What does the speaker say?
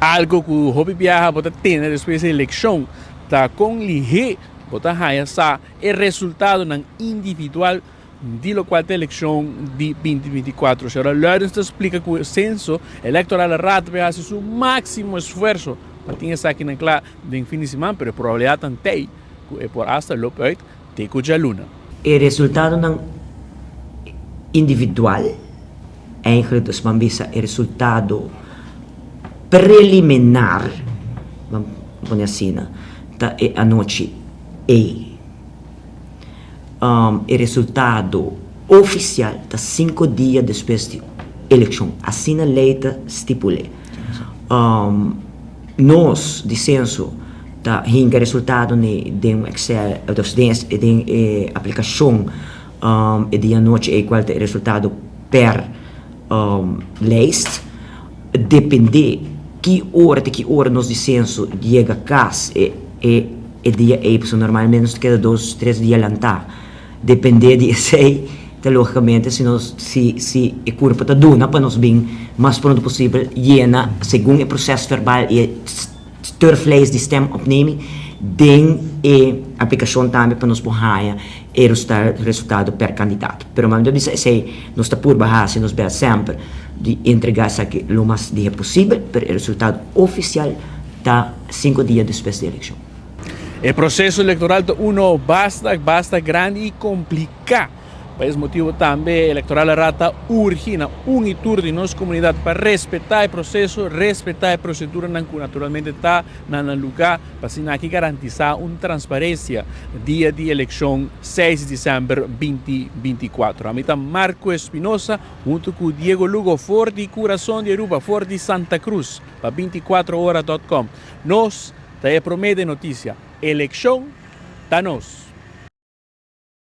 Algo ku hopi biaha bo ta tene despues di elekshon ta kon lihé bo ta haña sa e resultadonan individual di lokual ta elekshon di 2024. Señora Luidens ta splika ku e Senso Elektoral Raad bai hasi su máksimo esfuerso pa tin esakinan kla den fin di siman, pero e probabilidatnan t'ei ku e por asta lop uit te ku djaluna. E resultadonan individual, eigenlijk dus ban bisa e resultado preliminar, ban pone asina, ta e anochi ei. E resultado ofisial ta sinku dia despues di elekshon, asina lei ta stipul'é. Nos di Senso ta hinka resultado den un Excel, dus den e aplikashon e dia anochi ei kual ta e resultado per lijst. Depende ki ora te ki ora nos di Senso yega kas e e dia ei, pasobra normalmente nos ta keda dos tres dia lantá. Depende di esei ta logicamente si nos si si e kurpa ta duna pa nos bin mas pronto posibel yena segun e proces verbal i e sterflijst di stemopneming den e aplikashon tambe pa nos por haña e resultado per kandidato. Pero mami ta bisa esei nos ta purba hasi nos best semper di entrega esaki lo mas dihe posibel pero e resultado ofisial ta sinku dia despues di elekshon. E proseso elektoral ta uno basta basta grandi i kompliká. Pa es motibu tambe Electoral Raad ta urgi na un i tur di nos komunidat pa respetá e proseso, respetá e proseduranan ku naturalmente ta na nan lugá pa asina aki garantisá un transparensia dia di elekshon seis di desèmber 2024. Ami ta Marco Espinosa huntu ku Diego Lugo for di kurason di Aruba, for di Santa Cruz pa 24ora dot com. Nos ta e promé den notisia. Elekshon ta nos!